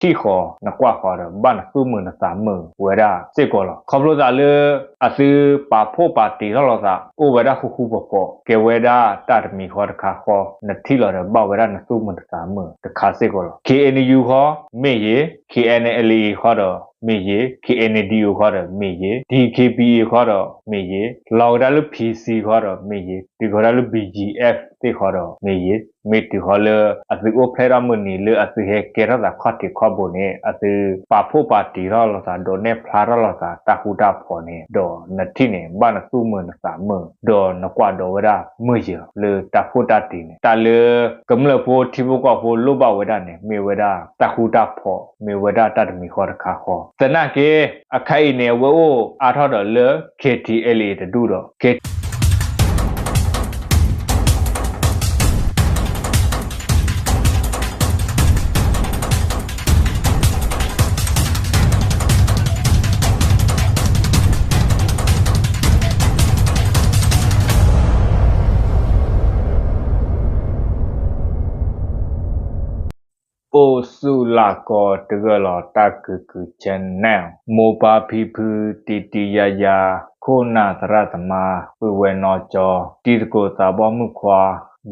နထံၣ်ဃီၤနကွၢ်ဃီၤဒီး ဘၣ်နသူၣ်မုာ်နသးမုာ်ဝဲဒၣ်စ့ၢ်ကီးလီၤ. ခီဖျိသးလၢ အသုပာ်ဖှိၣ်ပာ်တံၤထီၣ်လိာ်သး အိၣ်ဝဲဒၣ်ဃူဃူဖိးဖိး ကဲဝဲဒၣ်တၢ်တမံၤဃီတခါဃီ နထံၣ်လီၤဒီး ဘၣ်ဝဲဒၣ်နသူၣ်မုာ်နသးမုာ်တခါစ့ၢ်ကီးလီၤ. ခ့ၣ်အဲၣ်ယူၣ်ဃီ မ့ၢ်ယ့ၤ, ခ့ၣ်အဲၣ်ယူၣ်ဃီဒီးမ့ၢ်ယ့ၤ, ခ့ၣ်အဲၣ်ယူၣ်ဃီဒီးမ့ၢ်ယ့ၤ, ခ့ၣ်ခ့ၣ်ဘံၣ်ဃီဒီးမ့ၢ်ယ့ၤ, လီၤကဒါလၢ ဖံစံဃီဒီးမ့ၢ်ယ့ၤ, တုၤဃီဒၣ်လၢ ဘံၣ်ကၠံၣ်အဲၣ် သ့ၣ်ဃီဒီးမ့ၢ်ယ့ၤ, မ့ၢ်တုၤဃီလၢ အသုအိၣ်ဖျဲၣ်ထီၣ်မုၢ်နံၤ လၢအသုဟဲကဲထီၣ်သးခီၣ်ထံးခီၣ်ဘိန့ၣ် အသုပာ်ဖှိၣ်ပာ်တံၤထီၣ်လိာ်သး ဒိးနဲၣ်ဖျါထီၣ်လိာ်သး တၢ်ဃူတၢ်ဖိးန့ၣ် ဒီးနထံၣ်န့ၣ် ဘၣ်နသူၣ်မုာ်နသးမုာ် ဒီးနကွၢ်ဒီးဝဲဒၣ်မုာ်ယၢၤ လၢတၢ်ဖှိၣ်တၢ်တံၤန့ၣ် တၢ်လၢ ကမျၢၢ်ဖိထံဖိကီၢ်ဖိလိၣ်ဘၣ်ဝဲဒၣ်န့ၣ် မ့ၢ်ဝဲဒၣ်တၢ်ဃူတၢ်ဖိး မ့ၢ်ဝဲဒၣ်တၢ်တမံၤဃီတခါဃီ. သနာ်က့ အခါအံၤန့ၣ် အဝဲအိၣ်အါထီၣ်ဒီးလၢ ခ့ၣ်ထံၣ်အဲၣ်လ့ၣ်တဒူၣ်ဒီး ခ့ၣ် အိၣ်ဆူၣ်လၢ်ကီၢ်တဂၢၢ်လီၤ တၢ်ကုၢ်ကုၢ် channel မိၢ်ပၢ်ဖံဖု တံၤတံၤယၤယၤ ခိၣ်နၢ်သရၣ်သမါ ပုၢ်ဝဲၢ်နီၢ်ကၠီ တံၤသကိးသးဘီမုၣ်ခွါ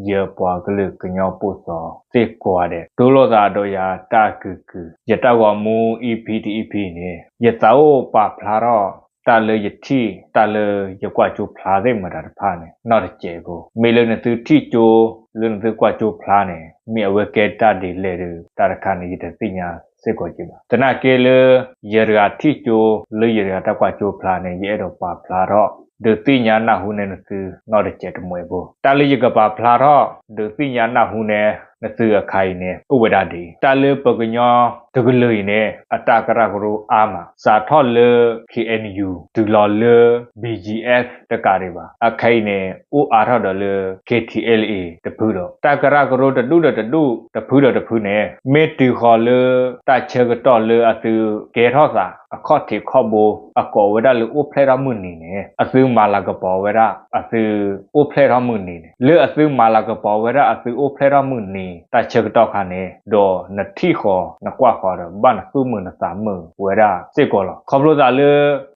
ယပှၤကလုာ်ကညီပိာ်စီၤ သ့ၣ်ကိးဂၤဒဲး တိလိာ်သးဒီးယၤတၢ်ကုၢ်ကုၢ် ယတၢ်ဂီၤမူ EP တ EP န့ၣ် ယသးအိၣ်ပာ်ဖျါထီၣ် တၢ်လၢယထံၣ် တၢ်လၢယကွၢ်ကၠိဖျါသ့ၣ်မတၤတဖၣ်န့ၣ် နီၢ်တစဲးဖိ မ့ၢ်လၢနသုထံၣ်ကၠိ လၢနသုကွၢ်ကၠိဖျါန့ၣ် မ့ၢ်အဝဲကဲတၢ်ဒ်လဲၣ်ဒီး တၢ်တခါန့ၣ် ယတသ့ၣ်ညါစ့ၢ်ကီးက့ဘၣ်. သနာ်က့လၢ ယတဂၤထံၣ်ကၠိ လၢယတဂၤတၢ်ကွၢ်ကၠိဖျါန့ၣ် ယအဲၣ်ဒိးပာ်ဖျါထီၣ် ဒုးသ့ၣ်ညါနၢ်ဟူနဲနသု နီၢ်တစဲးတမှဲးဖိ တၢ်လၢယကပာ်ဖျါထီၣ် ဒုးသ့ၣ်ညါနၢ်ဟူနဲနသုအခါအံၤန့ၣ် အိၣ်ဝဲဒၣ်ဒ်အံၤ တၢ်လၢပှၤကညီတကလုာ်အံၤန့ၣ် အတၢ်ကရၢကရိအါမး စးထီၣ်လၢ KNU တုၤလီၤလၢ BGF တကးဒံးဘၣ် အခဲအံၤန့ၣ် အိၣ်အါထီၣ်ဒီးလၢ KTLA တဖုဒီး တၢ်ကရၢကရိတဒူၣ်ဒီးတဒူၣ် တဖုဒီးတဖုန့ၣ် မ့ၢ်တုၤဃီၤလၢ တၢ်ဆၢကတီၢ်လၢအသုကဲထီၣ်သး အခီၣ်ထံးခီၣ်ဘိ အကိးဝဲဒၣ်လၢအိၣ်ဖျဲၣ်ထီၣ်မုၢ်နံၤန့ၣ် အသုမၤလၤကပီၤဝဲဒၣ် အသုအိၣ်ဖျဲၣ်ထီၣ်မုၢ်နံၤန့ၣ် လၢအသုမၤလၤကပီၤဝဲဒၣ်အသုအိၣ်ဖျဲၣ်ထီၣ်မုၢ်နံၤ တၢ်ဆၢကတီၢ်ခါန့ၣ် ဒီးနထံၣ်ဃီၤနကွၢ်ဃီၤဒီး ဘၣ်နသူၣ်မုာ်နသးမုာ်ဝဲဒၣ်စ့ၢ်ကီးလီၤ. ခီဖျိသးလၢ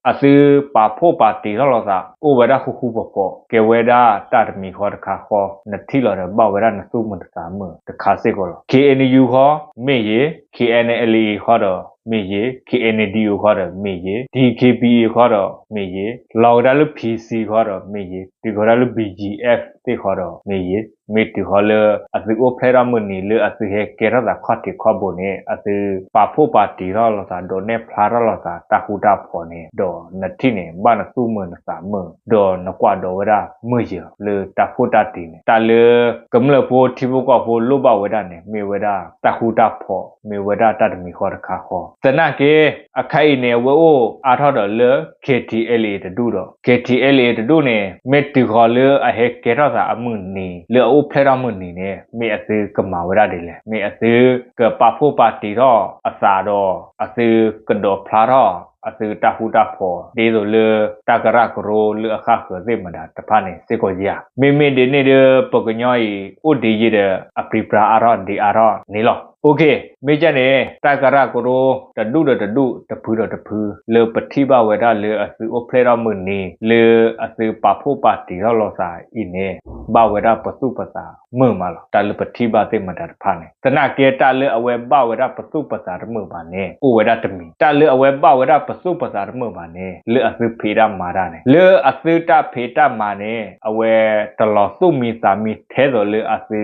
အသုပာ်ဖှိၣ်ပာ်တံၤထီၣ်လိာ်သး အိၣ်ဝဲဒၣ်ဃူဃူဖိးဖိး ကဲဝဲဒၣ်တၢ်တမံၤဃီတခါဃီ နထံၣ်လီၤဒီး ဘၣ်ဝဲဒၣ်နသူၣ်မုာ်နသးမုာ်တခါစ့ၢ်ကီးလီၤ. KNU ဃီ မ့ၢ်ယ့ၤ, KNLA ဃီဒီး မ့ၢ်ယ့ၤ, KNDO ဃီဒီး မ့ၢ်ယ့ၤ, DKBA ဃီဒီး မ့ၢ်ယ့ၤ, လီၤကဒါလၢ PC ဃီဒီး မ့ၢ်ယ့ၤ, တုၤဃီဒၣ်လၢ BGF သ့ၣ်ဃီဒီး မ့ၢ်ယ့ၤ, မ့ၢ်တုၤဃီလၢ အသုအိၣ်ဖျဲၣ်ထီၣ်မုၢ်နံၤလၢအသုဟဲကဲထီၣ်သးခီၣ်ထံးခီၣ်ဘိန့ၣ် အသုပာ်ဖှိၣ်ပာ်တံၤထီၣ်လိာ်သး ဒိးနဲၣ်ဖျါထီၣ်လိာ်သး တၢ်ဃူတၢ်ဖိးန့ၣ် ဒီးနထံၣ်န့ၣ် ဘၣ်နသူၣ်မုာ်နသးမုာ် ဒီးနကွၢ်ဒီးဝဲဒၣ်မုာ်ယၢၤလၢတၢ်ဖှိၣ်တၢ်တံၤန့ၣ် တၢ်လၢ ကမျၢၢ်ဖိထံဖိကီၢ်ဖိလိၣ်ဘၣ်ဝဲဒၣ်န့ၣ် မ့ၢ်ဝဲဒၣ်တၢ်ဃူတၢ်ဖိး မ့ၢ်ဝဲဒၣ်တၢ်တမံၤဃီတခါဃီ. သနာ်က့ အခါအံၤန့ၣ် အဝဲအိၣ်အါထီၣ်ဒီးလၢ KTLA တဒူၣ်ဒီး KTLA တဒူၣ်န့ၣ် မ့ၢ်တုၤဃီၤလၢအဟဲကဲထီၣ်သးအမုၢ်နံၤ လၢအအိၣ်ဖျဲၣ်ထီၣ်မုၢ်နံၤန့ၣ် မ့ၢ်အသုကမၤဝဲဒၣ်ဒ်လဲၣ်, မ့ၢ်အသုကပာ်ဖှိၣ်ပာ်တံၤထီၣ်အသးဒီး အသုကဒိးဖျါထီၣ် အသုတၢ်ဃူတၢ်ဖိး ဒ်သိးလၢတၢ်ကရၢကရိလၢအဃၣ်ဃၢၤသ့ၣ်မတၤတဖၣ်န့ၣ်စ့ၢ်ကီးဧါ. မ့မ့ၢ်ဒ်န့ၣ်ဒီး ပှၤကညီအံၤ အိၣ်ဒ်ယံၤဒီး အပြံပြါအါထီၣ်ဒံးအါထီၣ်န့ၣ်လီၤ. အိၣ်ခ့ မ့ၢ်ကန့ၣ် တၢ်ကရၢကရိတဒူၣ်ဒီးတဒူၣ် တဖုဒီးတဖု လၢပထံၣ်ဘၣ်ဝဲဒၣ်လၢအသုအိၣ်ဖျဲၣ်ထီၣ်မုၢ်နံၤ လၢအသုပာ်ဖှိၣ်ပာ်တံၤထီၣ်လိာ်သးအံၤန့ၣ် ဘၣ်ဝဲဒၣ်ပသူၣ်ပသးမုာ်မးလီၤ. တၢ်လၢပထံၣ်ဘၣ်သ့ၣ်မတၤတဖၣ်န့ၣ် သနာ်က့ တၢ်လၢအဝဲဘၣ်ဝဲဒၣ်ပသူၣ်ပသးတမုာ်ဘၣ်န့ၣ် အိၣ်ဝဲဒၣ်တမံၤ, တၢ်လၢအဝဲဘၣ်ဝဲဒၣ်ပသူၣ်ပသးတမုာ်ဘၣ်န့ၣ် လၢအသုဖံးတၢ်မၤတၢ်န့ၣ် လၢအသုတၢ်ဖံးတၢ်မၤန့ၣ် အဝဲတလီၤသူၣ်မံသးမံထဲသိးလၢအသု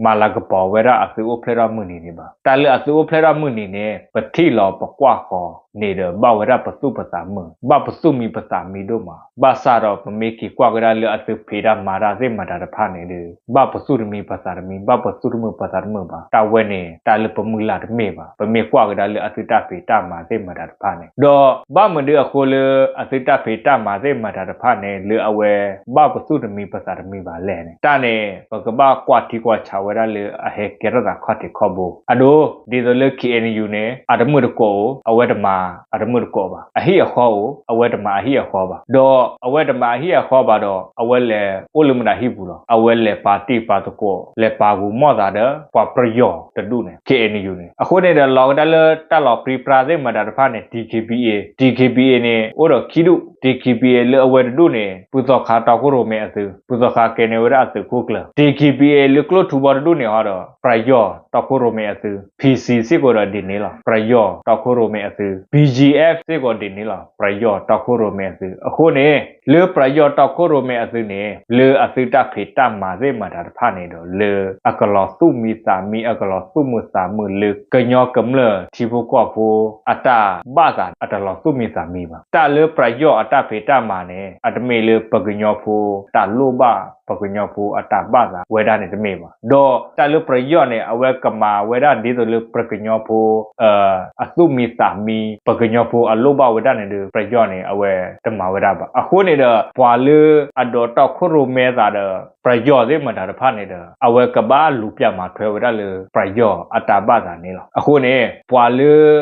မၤလၤကပီၤဝဲဒၣ်အသုအိၣ်ဖျဲၣ်ထီၣ်မုၢ်နံၤန့ၣ်ဘၣ်. တၢ်လၢအသုအိၣ်ဖျဲၣ်ထီၣ်မုၢ်နံၤန့ၣ် ပထံၣ်လီၤပကွၢ်ဃီၤန့ၣ်ဒီး ဘၣ်ဝဲဒၣ်ပသူၣ်ပသးမုာ်, ဘၣ်ပသူၣ်မံပသးမံဒိၣ်မး, ဘၣ်ဆၣ်ဒီးပမ့ၢ်က့ၤကွၢ်ကဒါလၢအသုဖံးတၢ်မၤတၢ်သ့ၣ်မတၤတဖၣ်န့ၣ်ဒီး ဘၣ်ပသူၣ်တမံပသးတမံ ဘၣ်ပသူၣ်တမုာ်ပသးတမုာ်ဘၣ်. တၢ်ဝဲန့ၣ် တၢ်လၢပမုၢ်လၢ်တမ့ၢ်ဘၣ်. ပမ့ၢ်ကွၢ်ကဒါလၢအသုတၢ်ဖံးတၢ်မၤသ့ၣ်မတၤတဖၣ်န့ၣ် ဒီးဘၣ်မနုၤအဃိလၢအသုတၢ်ဖံးတၢ်မၤသ့ၣ်မတၤတဖၣ်န့ၣ် လၢအဝဲဘၣ်ပသူၣ်တမံပသးတမံဘၣ်လဲၣ်န့ၣ် တၢ်န့ၣ် ပကဘၣ်ကွၢ်ထံကွၢ်ဆးဝဲဒၣ်လၢအဟဲကဲထီၣ်သးခီၣ်ထံးခီၣ်ဘိ အဒိ ဒ်သိးလၢ KNU န့ၣ် အတမုာ်တကိးဧိၤ အဝဲတမၤ အဝဲတမၤအတမုၣ်တကိးဘၣ်. အဟံၣ်အဃီဧိၤ အဝဲတမၤအဟံၣ်အဃီဘၣ်. ဒီးအဝဲတမၤအဟံၣ်အဃီဘၣ်ဒီး အဝဲလဲၤအိၣ်လၢမတၤဟံၣ်ပူၤလီၤ. အဝဲလဲၤပာ်တံၢ်ပာ်သကိး လဲၤပာ်ဂူာ်မီၢ်သးဒီး ပှၤပယီၤတဒူၣ်န့ၣ် ခ့ၣ်အဲၣ်ယူၣ်န့ၣ်. အဃိန့ၣ်ဒီး လီၤကဒါလၢတၢ်လီၤပြံပြါသ့ၣ်မတၤတဖၣ်န့ၣ် DKBA, DKBA န့ၣ် အိၣ်ဒီးခံဒူၣ်, DKBA လၢအဝဲတဒူၣ်န့ၣ် ပူၤသီခါတီခိၣ်ရိၣ်မဲအသုး, ပူၤသီခါကဲန့ၢ်ဝဲဒၣ်အသုးခိၣ်ကျၢၢ်. DKBA လၢကျိၣ်ထူဘီတဒူၣ်န့ၣ်ဟီဒီး ပယီၤတီခိၣ်ရိၣ်မဲအသုး, PC စ့ၢ်ကီးဒီးဒ်န့ၣ်လီၤ. ပယီၤတီခိၣ်ရိၣ်မဲအသုး, BGF စ့ၢ်ကီးဒ်န့ၣ်လီၤ. ပယီၤတီခိၣ်ရိၣ်မဲအသုး. အဃိန့ၣ် လၢပယီၤတီခိၣ်ရိၣ်မဲအသုးန့ၣ် လၢအသုတၢ်ဖံးတၢ်မၤသ့ၣ်မတၤတဖၣ်န့ၣ်ဒီး လၢအကလီၤသူၣ်မံသးမံ အကလီၤသူၣ်မုာ်သးမုာ်လၢကညီကမျၢၢ်ထံဖိကီၢ်ဖိအတၢ်ဘၣ်သး အတလီၤသူၣ်မံသးမံဘၣ်. တၢ်လၢပယီၤအတၢ်ဖံးတၢ်မၤန့ၣ် အတမ့ၢ်လၢပကညီဖိတၢ်လိၣ်ဘၣ် ပကညီဖိအတၢ်ဘၣ်သးဝဲဒၣ်န့ၣ်တမ့ၢ်ဘၣ်. ဒီးတၢ်လၢပယီၤန့ၣ် အဝဲကမၤဝဲဒၣ်ဒ်သိးလၢပကညီဖိ အသူၣ်မံသးမံ ပကညီဖိအလိၣ်ဘၣ်ဝဲဒၣ်န့ၣ်ဒီး ပယီၤန့ၣ် အဝဲတမၤဝဲဒၣ်ဘၣ်. အဃိန့ၣ်ဒီး ပှၤလၢအဒိးတီခိၣ်ရိၣ်မဲသးဒီး ပယီၤသ့ၣ်မတၤတဖၣ်န့ၣ်ဒီး အဝဲကဘၣ်လူၤပျၢ်မၤထွဲဝဲဒၣ်လၢပယီၤအတၢ်ဘၣ်သးန့ၣ်လီၤ. အဃိန့ၣ် ပှၤလၢ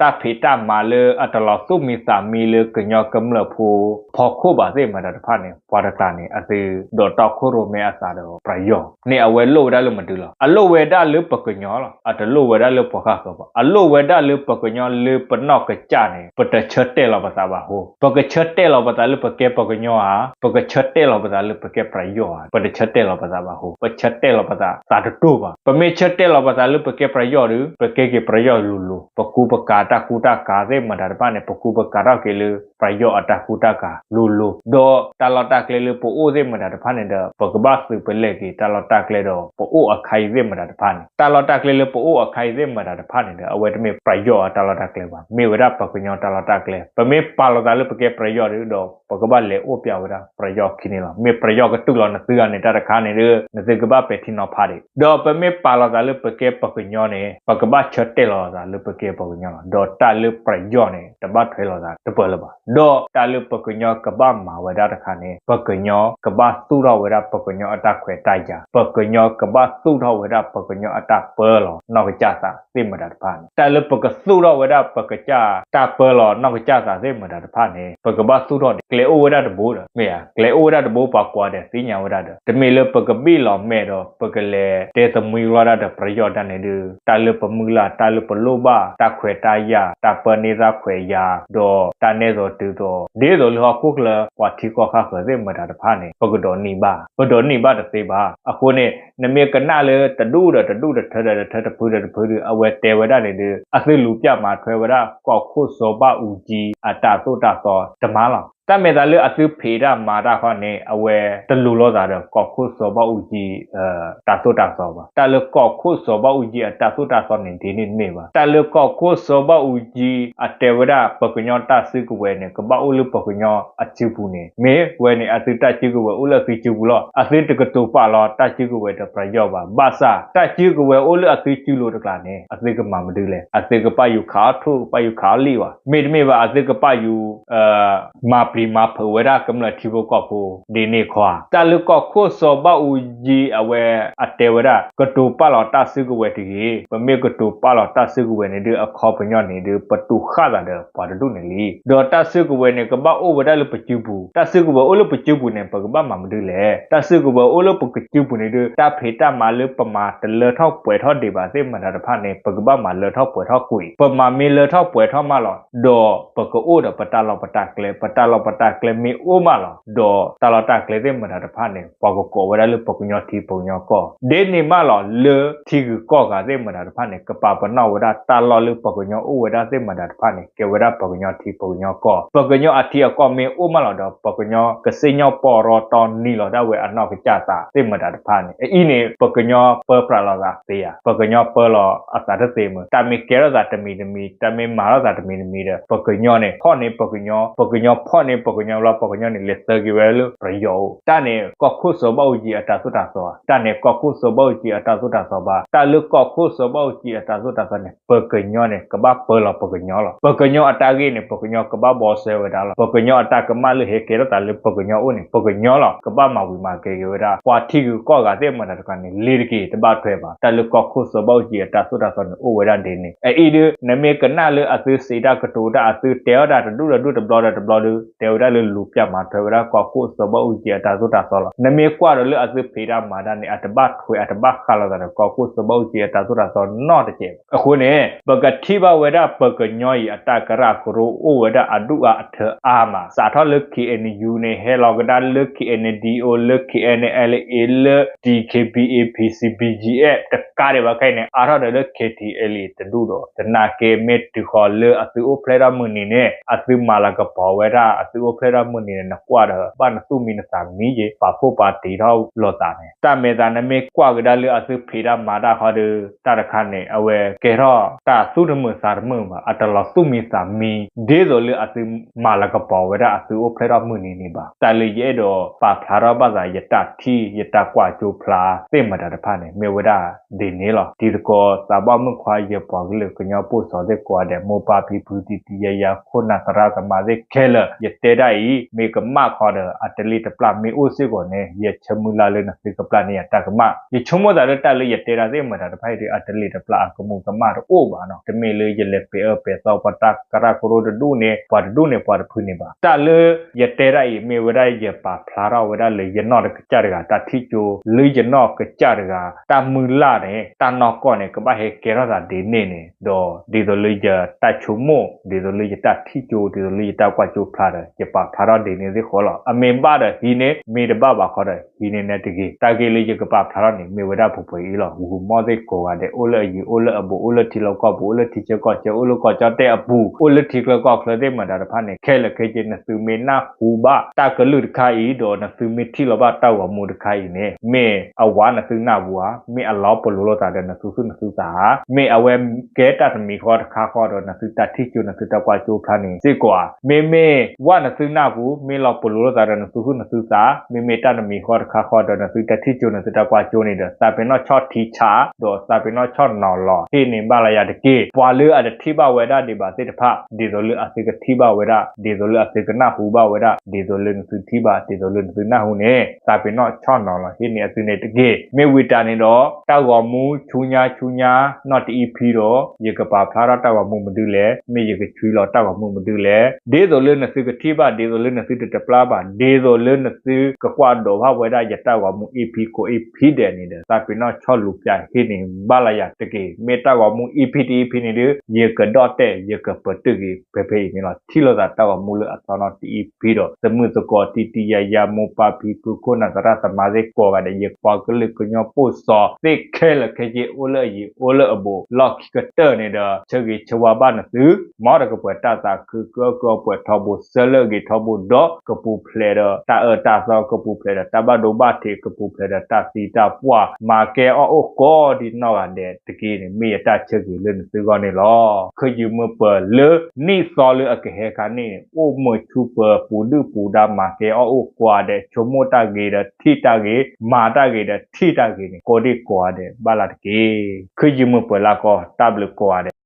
တၢ်ဖံးတၢ်မၤလၢအတလီၤသူၣ်မံသးမံလၢကညီကမျၢၢ်ဖိ ဖီခိၣ်ဘၣ်သ့ၣ်မတၤတဖၣ်န့ၣ် ပှၤတကျါန့ၣ် အသုဒိးတီခိၣ်ရိၣ်မဲအသးဒီးပယီၤန့ၣ် အဝဲလိၣ်ဝဲဒၣ်လၢမဒုလီၤ. အလိၣ်ဝဲဒၣ်လၢပကညီလီၤ. အတလိၣ်ဝဲဒၣ်လၢပှၤဃၣ်ဃၢၤဘၣ်. အလိၣ်ဝဲဒၣ်လၢပကညီလၢပနီၢ်ကစၢ်န့ၣ် ပတဆၢတဲာ်လီၤပသးဘၣ်ဟီ. ပကဆၢတဲာ်လီၤပသးလၢပကဲပှၤကညီဧါ, ပကဆၢတဲာ်လီၤပသးလၢပကဲပယီၤဧါ, ပတဆၢတဲာ်လီၤပသးဘၣ်ဟီ. ပဆၢတဲာ်လီၤပသးသးတတိၢ်ဘၣ်. ပမ့ၢ်ဆၢတဲာ်လီၤပသးလၢပကဲပယီၤဒီး ပကဲက့ၤပယီၤလိၤလိၤ. ပကူပကၤတၢ်ကူတၢ်ကၤသ့ၣ်မတၤတဖၣ်န့ၣ် ပကူပကၤထီၣ်က့ၤလၢပယီၤအတၢ်ကူတၢ်ကၤလိၤလိၤ. ဒီးတၢ်လီၢ်တၢ်ကျဲလၢပအိၣ်သ့ၣ်မတၤတဖၣ်န့ၣ်ဒီး ပကဘၣ်သုးပလဲၢ်က့ၤတၢ်လီၢ်တၢ်ကျဲဒီးပအိၣ်အခါအံၤသ့ၣ်မတၤတဖၣ်န့ၣ်. တၢ်လီၢ်တၢ်ကျဲလၢပအိၣ်အခါအံၤသ့ၣ်မတၤတဖၣ်န့ၣ်ဒီး အဝဲတမ့ၢ်ပယီၤအတၢ်လီၢ်တၢ်ကျဲဘၣ်. မ့ၢ်ဝဲဒၣ်ပှၤကညီတၢ်လီၢ်တၢ်ကျဲ. ပမ့ၢ်ပာ်လီၤသးလၢပကဲပယီၤဒီး ပကဘၣ်လဲၤအိၣ်ပျဲဝဲဒၣ်ပယီၤခံန့ၣ်လီၤ. မ့ၢ်ပယီၤကတူၢ်လိာ်နသုဂၤန့ၣ် တၢ်တခါန့ၣ်ဒီး နသုကဘၣ်ပဲာ်ထံနီၤဖးဒံး. ဒီးပမ့ၢ်ပာ်လီၤသးလၢပကဲပှၤကညီန့ၣ် ပကဘၣ်ဆၢတဲာ်လီၤသးလၢပကဲပှၤကညီလီၤ. ဒီးတၢ်လၢပယီၤန့ၣ် တဘၣ်ထွဲလီၤသးတပၢၢ်လၢၤဘၣ်. ဒီးတၢ်လၢပှၤကညီကဘၣ်မၤဝဲဒၣ်တခါန့ၣ် ပှၤကညီကဘၣ်သူၣ်ထီၣ်ဝဲဒၣ်ပှၤကညီအတၢ်ခွဲးတၢ်ယာ်, ပှၤကညီကဘၣ်သူၣ်ထီၣ်ဝဲဒၣ်ပှၤကညီအတၢ်ပၢလီၤနီၢ်ကစၢ်သးသ့ၣ်မတၤတဖၣ်န့ၣ်. တၢ်လၢပကသူၣ်ထီၣ်ဝဲဒၣ်ပကစၢ်တၢ်ပၢလီၤနီၢ်ကစၢ်သးသ့ၣ်မတၤတဖၣ်န့ၣ် ပကဘၣ်သူၣ်ထီၣ်ဒံး. ကျဲအိၣ်ဝဲဒၣ်တဘိဒီး မ့ၢ်ဧါ, ကျဲအိၣ်ဝဲဒၣ်တဘိ ပှၤကိးဂၤဒဲးသ့ၣ်ညါဝဲဒၣ်ဒီး တမ့ၢ်လၢပကဘ့ၣ်လီၤမဲာ်ဒီး ပကလဲၤတဲသမံလီၤဒၣ်ဒီးပယီၤတၢ်န့ၣ်ဒီး တၢ်လၢပမုၢ်လၢ် တၢ်လၢပလိၣ်ဘၣ် တၢ်ခွဲးတၢ်ယာ် တၢ်ပၢန့ၢ်တၢ်ခွဲးယာ် ဒီးတၢ်နဲၣ်သိးတုၤသိး ဒ်သိးလၢဟီၣ်ခိၣ်ချၢ ပှၤထံကီၢ်ဃၣ်ဃၢၤသ့ၣ်မတၤတဖၣ်န့ၣ် ပကဒိးန့ၢ်ဘၣ်, ပဒိးန့ၢ်ဘၣ်တသ့ဘၣ်. အဃိန့ၣ် နမ့ၢ်ကနၣ်လၢတဒူၣ်ဒီးတဒူၣ် တထၢဒီးတထၢ တဖုဒီးတဖုဒီး အဝဲတဲဝဲဒၣ်န့ၣ်ဒီး အသုလူၤပျၢ်မၤထွဲဝဲဒၣ် ကီၢ်ခိၣ်စီၤဘၣ်အူကၠံအတၢ်သိၣ်တၢ်သီတမၤလီၤ. တၢ်မဲာ်သးလၢအသုဖံးတၢ်မၤတၢ်ခီန့ၣ် အဝဲတလူၤလိာ်သးဒီးကီၢ်ခိၣ်စီၤဘၣ်အူကၠံ တၢ်သိၣ်တၢ်သီဘၣ်. တၢ်လၢကီၢ်ခိၣ်စီၤဘၣ်အူကၠံအတၢ်သိၣ်တၢ်သီန့ၣ် ဒ်န့ၣ်တမ့ၢ်ဘၣ်. တၢ်လၢကီၢ်ခိၣ်စီၤဘၣ်အူကၠံအတဲဝဲဒၣ် ပှၤကညီတၢ်စုကဝဲၤန့ၣ် ကဘၣ်အိၣ်လၢပှၤကညီအစုပူၤန့ၣ် မ့ၢ်ဝဲန့ၣ် အသုတၢ်စုကဝဲၤအိၣ်လၢအသုစုပူၤလီၤ. အသုတကတိၤပာ်လီၤတၢ်စုကဝဲၤဒီးပယီၤဘၣ်. ဘၣ်ဆၣ် တၢ်စုကဝဲၤအိၣ်လၢအသုစုလိၤတကျါန့ၣ် အသုကမၤမနုၤလဲၣ်. အသုကဘၣ်ယူၤခးအီၣ်ထူၣ် ကဘၣ်ယူၤခးအီၣ်လံၣ်ဘၣ်. မ့တမ့ၢ်ဘၣ် အသုကဘၣ်ယူၤ မၤပျံၤမၤဖုးဝဲဒၣ်ကမျၢၢ်ထံဖိကီၢ်ဖိ ဒ်န့ၣ်ခီဧါ. တၢ်လၢကီၢ်ခိၣ်စီၤဘၣ်အူကၠံအဝဲအတဲဝဲဒၣ် ကတိၤပာ်လီၤတၢ်စုကဝဲၤတဂ့ၤ. ပမ့ၢ်ကတိၤပာ်လီၤတၢ်စုကဝဲၤန့ၣ်ဒီး အခီပညီန့ၣ်ဒီး ပတူၢ်ဃၣ်သးဒီးပှၤတဒူၣ်န့ၣ်လံ. ဒီးတၢ်စုကဝဲၤန့ၣ် ကဘၣ်အိၣ်ဝဲဒၣ်လၢပစုပူၤ, တၢ်စုကဝဲၤအိၣ်လၢပစုပူၤန့ၣ် ပကဘၣ်မၤမနုၤလဲၣ်. တၢ်စုကဝဲၤအိၣ်လၢပစုပူၤန့ၣ်ဒီး တၢ်ဖံးတၢ်မၤလၢပမၤတလၢထီၣ်ပှဲၤထီၣ်ဒံးဘၣ်သ့ၣ်မတၤတဖၣ်န့ၣ် ပကဘၣ်မၤလၢထီၣ်ပှဲၤထီၣ်ကွံာ်. ပမၤမ့ၢ်လၢထီၣ်ပှဲၤထီၣ်မးလီၤ ဒီးပကအိၣ်ဒီးပတၢ်လီၢ်ပတၢ်ကျဲ, ပတၢ်လီၢ်ပတၢ်ကျဲမ့ၢ်အိၣ်မးလီၤ ဒီးတၢ်လီၢ်တၢ်ကျဲသ့ၣ်မတၤတဖၣ်န့ၣ် ပှၤကကိးဝဲဒၣ်လၢပှၤကညီထံပှၤကညီကီၢ် ဒ်န့ၣ်မးလီၤ. လၢထံဂုၤကီၢ်ဂၤသ့ၣ်မတၤတဖၣ်န့ၣ် ကပာ်ပနီၣ်ဝဲဒၣ်တၢ်လီၢ်လၢပှၤကညီအိၣ်ဝဲဒၣ်သ့ၣ်မတၤတဖၣ်န့ၣ် ကဲဝဲဒၣ်ပှၤကညီထံပှၤကညီကီၢ်. ပှၤကညီအထံအကီၢ်မ့ၢ်အိၣ်မးလီၤဒီး ပှၤကညီကစံၣ်ညီၣ်ပီၢ်ရီတီနံၤလီၤဒၣ်ဝဲအနီၢ်ကစၢ်သးသ့ၣ်မတၤတဖၣ်န့ၣ် အအံၤန့ၣ် ပှၤကညီပၢပြးလီၤသးသ့ဧါ, ပှၤကညီပၢလီၤအသးတသ့မုၢ်, တၢ်မ့ၢ်ကဲထီၣ်သးတမံၤတမံၤ, တၢ်မ့ၢ်မၤထီၣ်သးတမံၤတမံၤဒီး ပှၤကညီန့ၣ် ဖီၣ်န့ၢ်ပှၤကညီ, ပှၤကညီဖီၣ် မ့ၢ်ပှၤကညီဘျီ ပှၤကညီန့ၣ် လဲၤသၢက့ၤဝဲလၢပယီၤအိၣ်. တၢ်န့ၣ် ကီၢ်ခိၣ်စီၤဘၣ်အူကၠံအတၢ်သိၣ်တၢ်သီဧါ, တၢ်န့ၣ် ကီၢ်ခိၣ်စီၤဘၣ်အူကၠံအတၢ်သိၣ်တၢ်သီဘၣ်. တၢ်လၢကီၢ်ခိၣ်စီၤဘၣ်အူကၠံအတၢ်သိၣ်တၢ်သီန့ၣ် ပကညီန့ၣ် ကဘၣ်ပၢလီၤပကညီလီၤ. ပကညီအတၢ်ဂ့ၢ်န့ၣ် ပကညီကဘၣ်ဘီစဲဝဲဒၣ်လီၤ. ပကညီအတၢ်ကမၣ်လၢဟဲကဲထီၣ်သးလၢပကညီအိၣ်န့ၣ် ပကညီလီၤ ကဘၣ်မၤဝံၤမၤကဲက့ၤဝဲဒၣ်. ပှၤထံဂုၤကီၢ်ဂၤသ့ၣ်မတၤတခါန့ၣ် လ့ၤတက့ၤ တဘၣ်ထွဲဘၣ်. တၢ်လၢကီၢ်ခိၣ်စီၤဘၣ်အူကၠံအတၢ်သိၣ်တၢ်သီန့ၣ် အိၣ်ဝဲဒၣ်ဒ်န့ၣ်. အအံၤဒုး နမ့ၢ်ကနၣ်လၢအသုစံးတၢ်ကတိၤတၢ် အသုတဲအီၣ်တၢ်တဒူၣ်တဒူၣ်တဘျီဒီးတဘျီဒီး တဲဝဲဒၣ်လၢလူၤပျၢ်မၤထွဲဝဲဒၣ်ကီၢ်ခိၣ်စီၤဘၣ်အူကၠံအတၢ်သိၣ်တၢ်သီလီၤ. နမ့ၢ်ကွၢ်ဒီးလၢအသုဖံးတၢ်မၤတၢ်န့ၣ် အတဘၣ်ထွဲ အတဘၣ်ဃးလိာ်သးဒီးကီၢ်ခိၣ်စီၤဘၣ်အူကၠံအတၢ်သိၣ်တၢ်သီနီတစဲးဘၣ်. အဃိန့ၣ် ပကထံၣ်ဘၣ်ဝဲဒၣ်ပကညီအံၤအတၢ်ကရၢကရိအိၣ်ဝဲဒၣ်အဒူၣ်အါအထၢအါမး. စးထီၣ်လၢ K N U န့ၣ် ဟဲလီၤကဒါလၢ K N D O လၢ K N L A လၢ D K B A P C B G F တကးဒံးဘၣ်ခဲအံၤန့ၣ် အါထီၣ်ဒီးလၢ K T L A တဒူၣ်ဒီး သနာ်က့မ့ၢ်တုၤဃီၤလၢအသုအိၣ်ဖျဲၣ်ထီၣ်မုၢ်နံၤန့ၣ် အသုမၤလၤကပီၤဝဲဒၣ် အသုအိၣ်ဖျဲၣ်ထီၣ်မုၢ်နံၤန့ၣ် နကွၢ်ဒီး ဘၣ်နသူၣ်မံနသးမံက့ၤ ပာ်ဖှိၣ်ပာ်တံၤထီၣ်လိာ်သးန့ၣ် တၢ်မဲာ်သးနမ့ၢ်ကွၢ်ကဒါလၢအသုဖံးတၢ်မၤတၢ်ဃီဒီး တၢ်တခါန့ၣ် အဝဲကဲထီၣ်တၢ်သူၣ်တမုာ်သးတမုာ်ဘၣ်, အတလီၤသူၣ်မံသးမံ ဒ်သိးလၢအသုမၤလၤကပီၤဝဲဒၣ်အသုအိၣ်ဖျဲၣ်ထီၣ်မုၢ်နံၤန့ၣ်ဘၣ်. တၢ်လၢယအဲၣ်ဒိးပာ်ဖျါထီၣ်ဘၣ်သး ယတၢ်ထံၣ် ယတၢ်ကွၢ်ကၠိဖျါသ့ၣ်မတၤတဖၣ်န့ၣ် မ့ၢ်ဝဲဒၣ်ဒ်န့ၣ်လီၤ. တံၤသကိးသးဘီမုၣ်ခွါ ယပှၤကလုာ်ကညီပိာ်စီၤသ့ၣ်ကိးဂၤဒဲး မိၢ်ပၢ်ဖံဖု တံၤတံၤယၤယၤ ခိၣ်နၢ်သရၣ်သမါသ့ၣ်ခဲလၢာ် ယတဲဒၣ်အံၤ မ့ၢ်ကမၣ်ဃီဒီး အတလ့ၢ်တပျၢ်မ့ၢ်အိၣ်စ့ၢ်ကီးန့ၣ် ယဆၢမုၢ်လၢ်လၢနသုကပျၢ်န့ၢ်ယတၢ်ကမၣ်. ယဆိကမိၣ်သးလၢတၢ်လၢယတဲဒၣ်သ့ၣ်မတၤတဖၣ်အံၤဒီး အတလ့ၢ်တပျၢ်အကမူးကမၣ်တအိၣ်ဘၣ်နီၤ. တမ့ၢ်လၢယလဲၤပဲာ်အၢပဲာ်သီပှၤတၢ်ကရၢကရိတဒူၣ်န့ၣ် ပှၤတဒူၣ်န့ၣ် ပှၤတဖုန့ၣ်ဘၣ်. တၢ်လၢယတဲဒၣ်အံၤ မ့ၢ်ဝဲဒၣ်ယပာ်ဖျါထီၣ်ဝဲဒၣ်လၢယနီၢ်တကစၢ်တဂၤ တၢ်ထံၣ်ကၠိ လၢယနီၢ်ကစၢ်တဂၤ တၢ်မုၢ်လၢ်န့ၣ် တၢ်နီၢ်ကီၢ်န့ၣ် ကဘၣ်ဟဲကဲထီၣ်သးဒ်န့ၣ်န့ၣ် ဒီးဒ်သိးလၢယတၢ်ဆိကမိၣ် ဒ်သိးလၢယတၢ်ထံၣ်ကၠိ ဒ်သိးလၢယတၢ်ကွၢ်ကၠိဖျါဒီး ယပာ်ဖျါထီၣ်ဒ်န့ၣ်သ့ၣ်ဃီလီၤ. အမ့ၢ်ဘၣ်ဒီးဟံးန့ၢ်, မ့ၢ်တဘၣ်ဘၣ်ဃီဒီး ဟံးန့ၢ်နဲတဂ့ၤ. တၢ်ဂ့ၢ်လၢယကပာ်ဖျါထီၣ်န့ၣ် မ့ၢ်ဝဲဒၣ်ပှဲၤပှဲၤအံၤလီၤ. ဂီၤမီၢ်သ့ၣ်ကိးဂၤဒဲး အိၣ်လၢအယံၤ အိၣ်လၢအဘူး အိၣ်လၢထံလီၢ်ကီၢ်ပူၤ အိၣ်လၢထံဆၢကီၢ်ဆၢ အိၣ်လၢကီၢ်ကၠီၣ်တဲၣ်အပူၤ အိၣ်လၢထံချၢကီၢ်ချၢသ့ၣ်မတၤတဖၣ်န့ၣ် ခဲလၢာ်ခဲဆ့ နသုမ့ၢ်နၢ်ဟူဘၣ်တၢ်ကလုၢ်တခါအံၤ ဒီးနသုမ့ၢ်ထံၣ်လီၤဘၣ်တၢ်ဂီၤမူတခါအံၤန့ၣ် မ့ၢ်အဝဲနသုနၢ်ဟူဧါ, မ့ၢ်အလီၤပလိာ်လိာ်သးဒီးနသုသူၣ်နသုသးဧါ, မ့ၢ်အဝဲကဲတၢ်တမံၤဃီတခါဃီဒီး နသုတၢ်ထံၣ်ကၠိ နသုတၢ်ကွၢ်ကၠိဖျါန့ၣ်စ့ၢ်ကီးဧါ. မ့မ့ၢ်ဝဲနသုနၢ်ဟူ မ့ၢ်လီၤပလိာ်လိာ်သးဒီးနသုသူၣ်နသုသး, မ့မ့ၢ်တၢ်တမံၤဃီတခါဃီဒီး နသုတၢ်ထံၣ်ကၠိ နသုတၢ်ကွၢ်ကၠိန့ၣ်ဒီး သးပ့ၤနီၣ်ဆီၣ်ထံဆး ဒီးသးပ့ၤနီၣ်ဆီၣ်နီၤလီၤ ဟ့ၣ်န့ၢ်ဘၣ်လၢယၤတက့ၢ်. ပှၤလၢအတထံၣ်ဘၣ်ဝဲဒၣ်ဒံးဘၣ်သ့ၣ်တဖၣ် ဒ်သိးလၢအသုကထံၣ်ဘၣ်ဝဲဒၣ်, ဒ်သိးလၢအသုကနၢ်ဟူဘၣ်ဝဲဒၣ်, ဒ်သိးလၢနသုထံၣ်ဘၣ်, ဒ်သိးလၢနသုနၢ်ဟူန့ၣ် သးပ့ၤနီၣ်ဆီၣ်နီၤလီၤ ဟ့ၣ်န့ၢ်အသုန့ၣ်တက့ၢ်. မ့ၢ်ဝံၤတၢ်န့ၣ်ဒီး တၢ်ဂီၤမူဆူညါဆူညါ နီၢ်တအံၤဖံဒီး ယကပာ်ဖျါထီၣ်တၢ်ဂီၤမူမနုၤလဲၣ်, မ့ၢ်ယကဆွံလီၤတၢ်ဂီၤမူမနုၤလဲၣ်, ဒ်သိးလၢနသုကထံၣ်ဘၣ်, ဒ်သိးလၢနသုတတပျၢ်ဘၣ်, ဒ်သိးလၢနသုကကွၢ်ဒိးဘၣ်ဝဲဒၣ်ယတၢ်ဂီၤမူ EP ကိး EP ဒဲးန့ၣ်ဒီး သးပ့ၤနီၣ်ဆီၣ်လူၤပၠးဟ့ၣ်န့ၢ်ဘၣ်လၢယၤတက့ၢ်. မ့ၢ်တၢ်ဂီၤမူ EP တ EP န့ၣ်ဒီး ယကဒီၣ်တဲာ် ယကပတုာ်က့ၤဖဲဖဲအံၤန့ၣ်လီၤ. ထံၣ်လိာ်သးတၢ်ဂီၤမူလၢအသီနီၢ်တ EP ဒီး သမုၣ်သကိး တံၤတံၤယၤယၤ မိၢ်ပၢ်ဖံဖု ခိၣ်နၢ်သရၣ်သမါသ့ၣ်ကိးဂၤဒဲး ယပှၤကလုာ်ကညီပိာ်စီၤသ့ၣ်ခဲလၢာ်ခဲဆ့ အိၣ်လၢအယံၤ အိၣ်လၢအဘူး လီၢ်ခံကတၢၢ်န့ၣ်ဒီး ဆၢဂ့ၤဆၢဝါဘၣ်နသု မ်တကပှဲၤတၢ်သးခု ကအၢကၢအပှဲၤထီဘိ ဆၢလၢအဂ့ၤထီဘိဒီး ကပူၤဖျဲးဒီးတၢ်အၢတၢ်သီ ကပူၤဖျဲးဒီးတၢ်ဘၣ်ဒိဘၣ်ထံး ကပူၤဖျဲးဒီးတၢ်သံတၢ်ပှၢ် မၤကဲအီၣ်အိၣ်ကိးဒ်နီၢ်ဂၤဒဲးတက့ၢ်န့ၣ် မ့ၢ်ယတၢ်ဆၢဂ့ၤလၢနသုဂီၢ်န့ၣ်လီၤ. ခုယုၢ်မုာ်ပၢၤလၢ နံၣ်သီလၢအကဟဲခါန့ၣ် အိၣ်မုာ်ဆူပၢၤပူၤဒုၣ်ပူၤဒါ မၤကဲအီၣ်အိၣ်ကိးဂၤဒဲး ဆိကမိၣ်တၢ်ဂ့ၤဒီးထံၣ်တၢ်ဂ့ၤ မၤတၢ်ဂ့ၤဒီးထံၣ်တၢ်ဂ့ၤန့ၣ် ကိးဒံကိးဂၤဒဲးဘၣ်လၢတက့ၢ်. ခုယုၢ်မုာ်ပၢၤလၢကီၢ် တၢ်ဘျုးကိးဂၤဒဲး